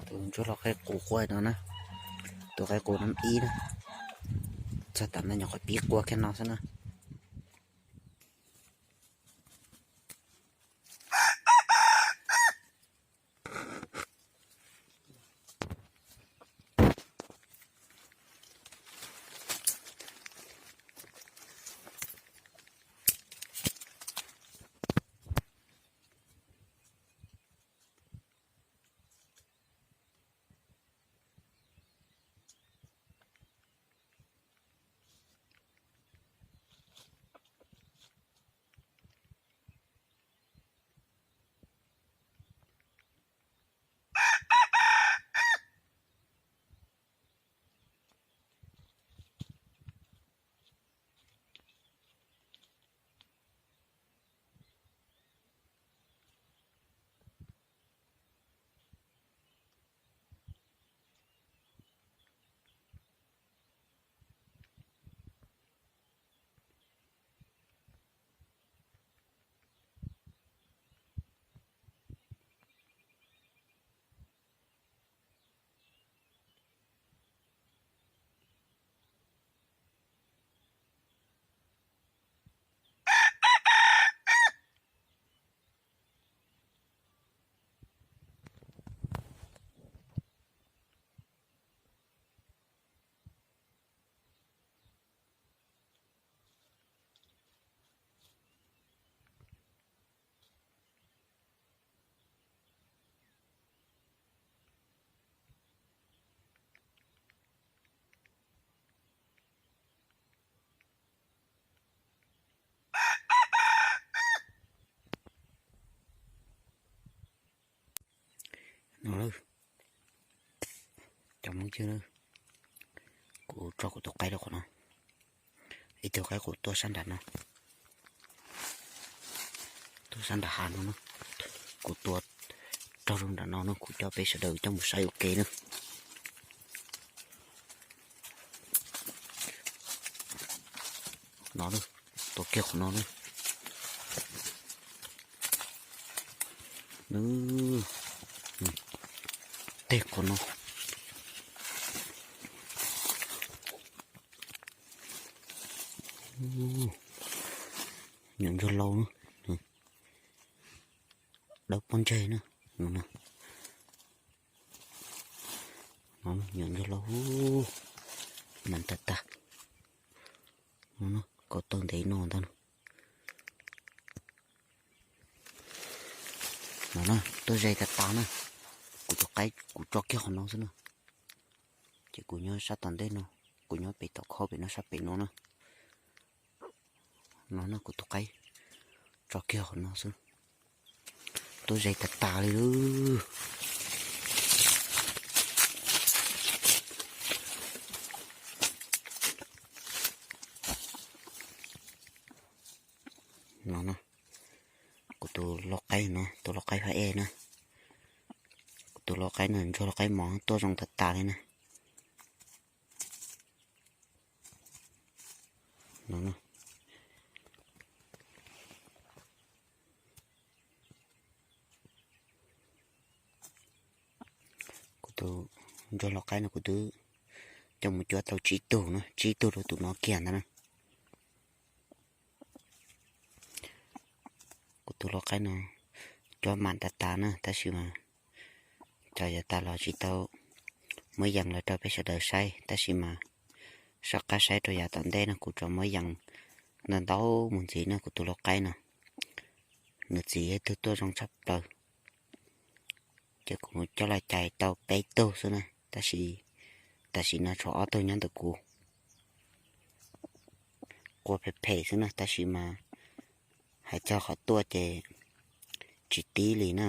Tus ntsuag lau qaib qus qua no na, tus qaib qus no ib na, txog tam no nyuam qhuav pib qua kiag no xwb na. No, cov Hmoob Cwg na, kuv tso kuv tus qaib rau qhov no, ib tug qaib qus tuaj sab nram no, tuaj sab nram hav no na, kuv tua raug rau nram no na, kuv coj peb sawv daws coj mus saib ua ke na. No, tua kiag qhov no na. Tej qhov no, nyuam ntsuag lau na, dawb pob ntseg na. No, nyuam ntsuag lau, mas tag tag. No, kaus taw ntev no ntag. No na, tuaj ze tas tas na. Kuv tus qaib kuv tso kiag qhov no xwb na. Ces kuv nyob sab tom ntej no, kuv nyob pem tom khau pem no sab pem no na. No na, kuv tus qaib tso kiag qhov no xwb. Tuaj ze tas tas li. No na, kuv tus lau qaib no, tus lau qaib phab ej na. Kuv tus lau qaib no, ntsuag lau qaib mos tuaj zoo tas tas li na. No, kuv tus ntsuag lau qaib no kuv twb coj mus cuab tau tsib tug na, tsib tug rau tus no kiag ntag na. Kuv tus lau qaib no cuab mam tas tas na, tab sis mas cov yav tas los tsis tau muab yees los rau peb sawv daws saib, tab sis mas soj qab saib rau yav tom ntej no kuv tsuas muab yees ntau ntau mus ntxiv na kuv tus lau qaib no. Nws txiv yog tug tuaj zoo tshaj plaws. Ces kuv coj los cais tau peb tug xwb na, tab sis tam sim no tshuav ob tug nyob ntawm kuv. Qua phem phem xwb na, tab sis mas hais txog qhov tuaj ces tsis tib li na.